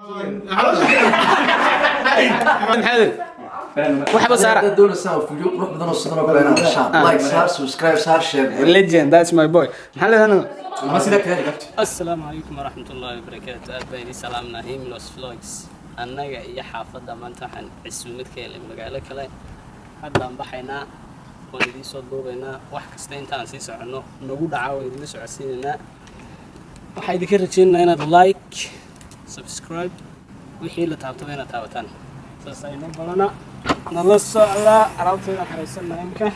Maxamed, waxba saara. Haddaad doonaysaan video qurux badan oo sidan oo kale inaad heshaan, like saar, subscribe saar, share. Legend, that's my boy. Maxaa leedahay? Ama sida kale dhigabto. Asalaamu calaykum waraxmat ullaahi wabarakaatu. Aad baan idin salaamnaa, Himlos Vlogs. Annaga iyo xaafadda maanta waxaan casuumad ka helay magaalo kale. Haddaan baxaynaa, waan idiin soo duubaynaa wax kasta intaan sii soconno nagu dhacaa, waan idinla socodsiinaynaa. Waxaa idinka rajaynaynaa inaad like, subscribe, wixii la taabtaba inaad taabataan. Saas aynoo balana, nala socdaa. Alaabteedaan xaraysannaha imika.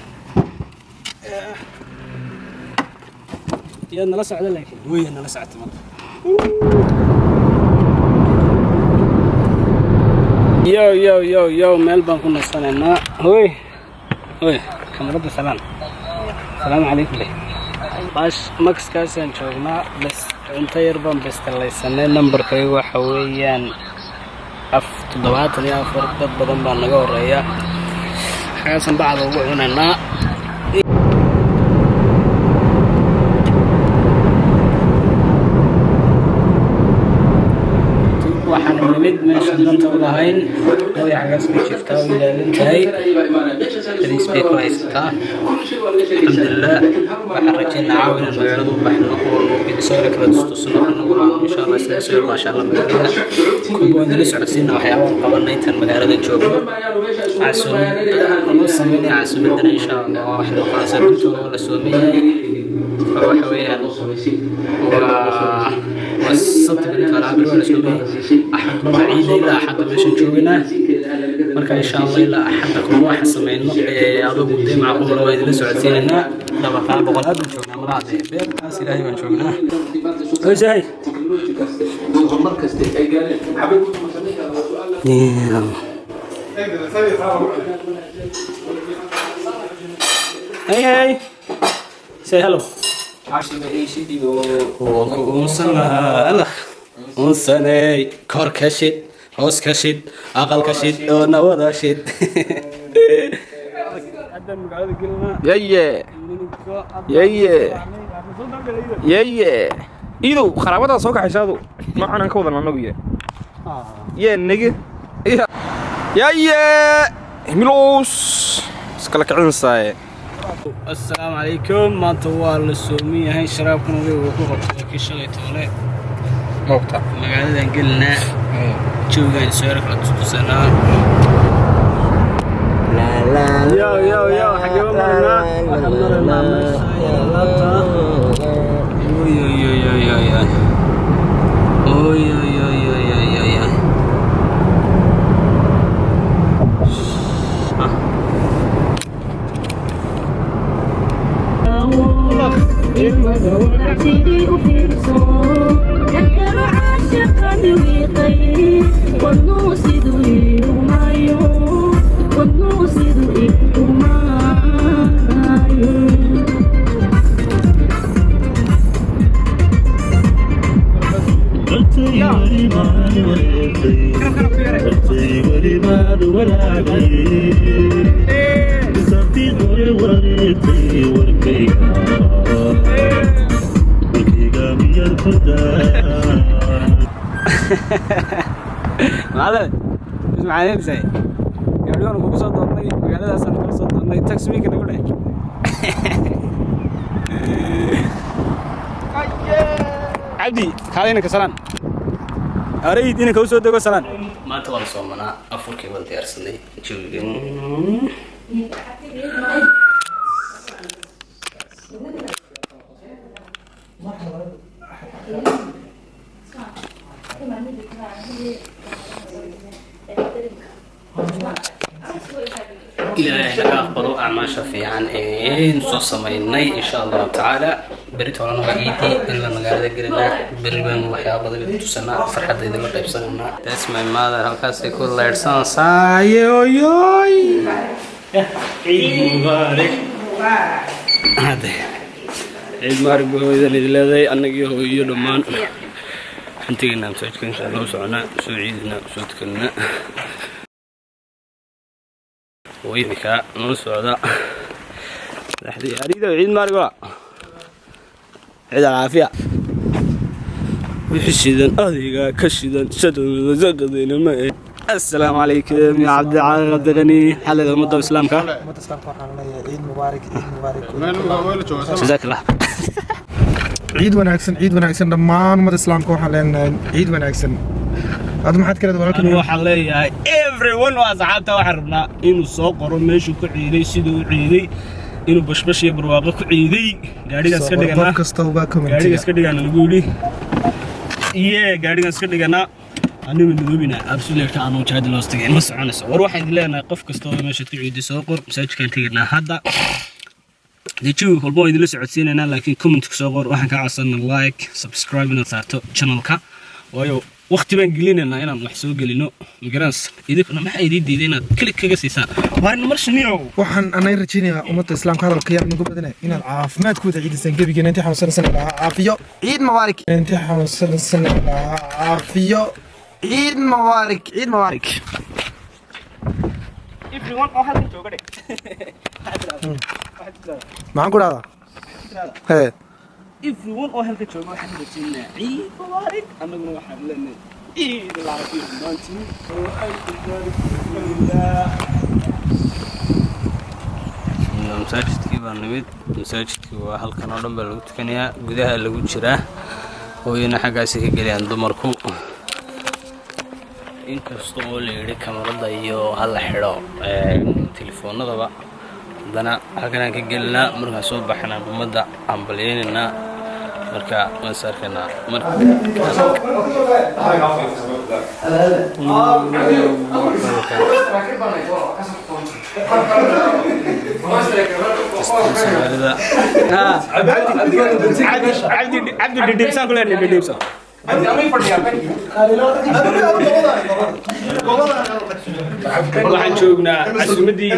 Yaad nala socda, laakiin weya nala socota marka. Yo yo yo yo, meel baan ku nasanaynaa. Hoy hoy, kamarada salaan. Asalaamu calaykum leh. Bash maxkaasaan joognaa. Bas cunto yar baan bestalaysanay. Nambarkaygu waxa weeyaan af 74. Dad badan baa naga horeeya. Xagaasan bacda ugu cunaynaa. Waxaan nimid meesha danta u lahayn. Hooy xagaas bay jirtaa oo ilaalin tahay. Bariis bay ku haysataa, alxamdulilah. Waxaan rajaynaa caawa inaan magaalada u baxno oo idinsoo kala tustusno nagu raacno, insha Allah. Sida soo maasha Allah magaalada kuwa waan idinla socodsiinaa waxyaabahan qabanay intaan magaalada joogno. Casuumad loo sameynaya, casuumadana insha Allah waxay noqonaysaa bintooda waa la sooman yahay oo waxa weeyaan waa Sabti, berito alcabir waa la soomay, Axad waa ciida. Ilaa Axadda meeshan jooganaa marka, insha Allah, ilaa Axadda kuma waxa sameyno ee adugu dee macquula waa idinla socodsiinaynaa. Dabaqaa boqolaad baan joognaa malaha, dee beertaas Ilaahay baan joognaa. Osahay. Hey hey, say hello. Waan ku unsan lahaa Allah unsaney. Kor ka shid, hoos ka shid, aqal ka shid oo nawada shid. Haddaan magaalada gelinaa. Yaye yaye yaye, iidow qaraabadaa soo kaxaysa adu noocan aan ka wadan annagu ye yee nege yaye Himilows iskala kicinaysaa. Asalaamu calaykum. Maanta waa la sooman yahay, sharaabkuna way ku qabtay kii shalay toole. Moogta. Magaaladan gelinaa, jawigaan soo yar kala tustusanaa. Yo yo yo, xagee maranaa? Waxaan maraynaa meesha alaabta. Oy oy oy oy oy oy oy oy oy oy oy oy oy. Ah. Macallin, ismacaanaysaa gaadhigaan kugu soo doonnay, magaaladaasaan kula soo doonnay. Taxi nagu dheh. Cabdi, kaale inanka salaan. Arayd inanka usoo dego salaan. Maanta waan soomanaa, afurkii waan diyaarsanay. Jawiga Ilaahay naga aqbalo acmaasha fiican een soo samaynay, insha Allahu tacaala. Beri toolana waa ciidii in la magaalada gelinaa. Beri baan waxyaaba badan idin tusanaa, farxadda idinla qaybsananaa. That's my mother, halkaasay ku leydhsanaysaa. Oyoy, ciid mubaarak. Hade ciid mubaarak baa hooyadan idin leedahay. Annagii hooyo dhammaan waxaan tegaynaa masaajidka, insha Allah. U soconaa, soo ciidinaa, soo tukanaa. Imika noo socda madaxdii arido. Ciid mubaarak, wala ciid alcaafiya. Wixii shidan adiga ka shidan shadadadadina ma. Assalaamu calaykum ya Cabdi Cabdiqani, xalada ummadda Islaamka. Ummadda Islaamka waxaan leeyahay ciid mubaarak, ciid mubaarak. Jazaak Allah. Ciid wanaagsan, ciid wanaagsan dhammaan ummadda Islaamka waxaan leenahay ciid wanaagsan. Aad maxaad kala walaalka? Anigu waxaan leeyahay everyone waa asxaabta, waxaan rabnaa inuu soo qoro meeshuu ku ciiday, siduu u ciiday, inuu bashbash iyo barwaaqo ku ciiday. Gaadhigaas ka dhiganaa. Qof kasta uga Gaadhiga commentiga. Iska dhigaana lagu yidhi iye, gaadhigaan iska dhiganaa anigu nadoobina absuleerka aanu jaadi loos tagay ma soconayso. War waxaan idin leenahay qof kasta oo meeshaad ku ciiday soo qor. Masaajidkaan tegaynaa hadda, dee jawiga walba waa idinla socodsiinaynaa, laakiin comment ku soo qor. Waxaan kaa codsanaa like, subscribe inaad saarto channelka, waayo waqti baan gelinaynaa inaan wax soo gelino. Magarans idinkuna maxaa idiin diiday inaad click kaga siisaan? Waar mar shaniyow. Waxaan anay rajaynayaa ummadda Islaamka, hadalka yar nagu badana, inaad caafimaad ku wada ciidaysaan gebigeena. Intii xanuunsanaysan Ilaaha caafiyo. Ciid mubaarak. Intii xanuunsanaysan Ilaaha caafiyo. Ciid mubaarak, ciid mubaarak. Everyone oo halkan jooga dhig. Maxaan ku dhahdaa hee? Everyone oo halkan jooga waxaan rajaynaynaa ciid mubaarak. Annaguna waxaan leenahay ciid alcaafiya dhammaantiin. Alxamdulilah, masaajidkii baa nimid. Masaajidkii waa halkan oo dhan baa lagu tukanayaa, gudaha lagu jiraa, hooyana xaggaasi ka gelayaan dumarku. Inkasta oo la yidhi kamarada iyo hala xidho telefoonadaba, haddana halkanaan ka gelinaa. Markaan soo baxnaa ummadda hambalyaynaynaa. Marka waan is arkaynaa marka. Soomaalida Cabdi dhidhiibsaan ku leenahay, dhidhiibsan. Waxaan joognaa casuumaddii.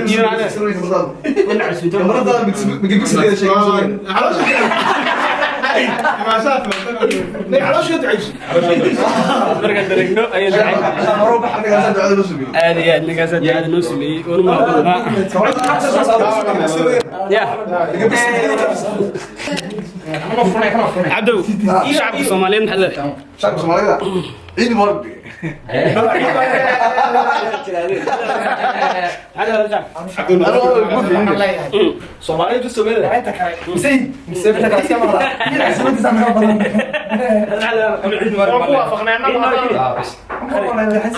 Markaan dareegno ayaan aad iyo aad ninkaasaa ducada noo sameeyey, waanu mahadnaa ya Cabdow. Shacabka Soomaaliyeed maxaad leedahay? Shacabka Soomaalida ciid mubaarak. Maxaad leedahay shacabka?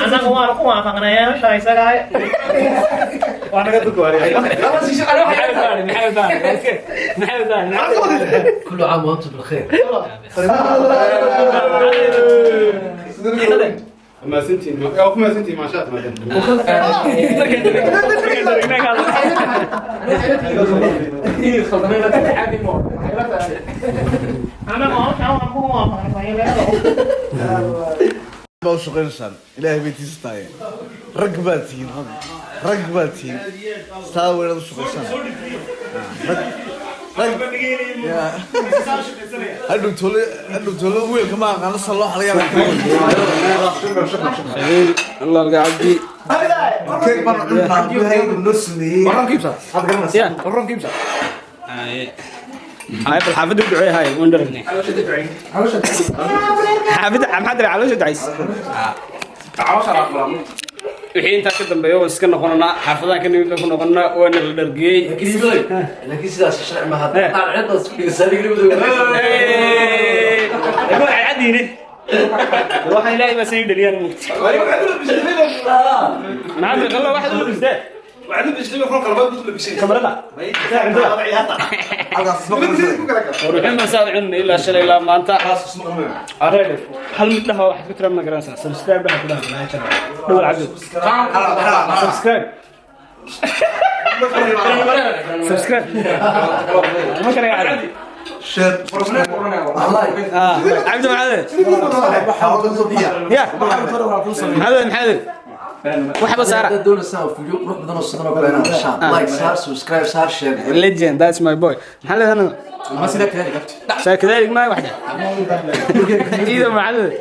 Annagu waanu ku waafaqnay meesha isaga. كل عام وانتم بالخير. Annagu hawshan waan ku waafaqnay. Baa u shaqaynaysaan, Ilaahay bay tiisa tahay. Rag baa tihiin, rag, rag baa tihiin. Saa weynaad u shaqaysaan rag, rag. Ya. Hadhow tole, hadhow tole wiilka ma aqaano sa loo xalayaa. Allah Cabdi. Keeg baan cunaa, gudaha noo sameeyey. Waxaad garanaysaa. Hay, bal xaafadda u duceey. Hay, waan dharagnay xaafadda. Maxaa diray? Caloosha ducays. Wixii intaa ka dambeeya waan iska noqonanaa, xaafadaha ka nimid baan ku noqonanaa, waana la dhargiyey. Laakiin sidaas sharci maaha. Cadiine waxaan Ilaahay baa sii dhaliyaan mugti. Maxaa qalla waxaad u labistaa kamarada? War wixii baan saa cunay ilaa shalay ilaa maanta. Areer hal mid dhaha waxaad ku tiraa, ma garanaysaa? Subscribe dhaha, ku dhaha dhawal Cabdi. Subscribe, subscribe ma kale Cabdi. Cabdi maxamed ya maxamed, maxamed waxba saara. Doonaysaa video qurux badan oo sidan oo kale inaad heshaan, like saar, subscribe saar, share. Legend, that's my boy. Maxaa leedahay? Ma sida kale gabti. Saa kadalik ma waxda iida maxamed.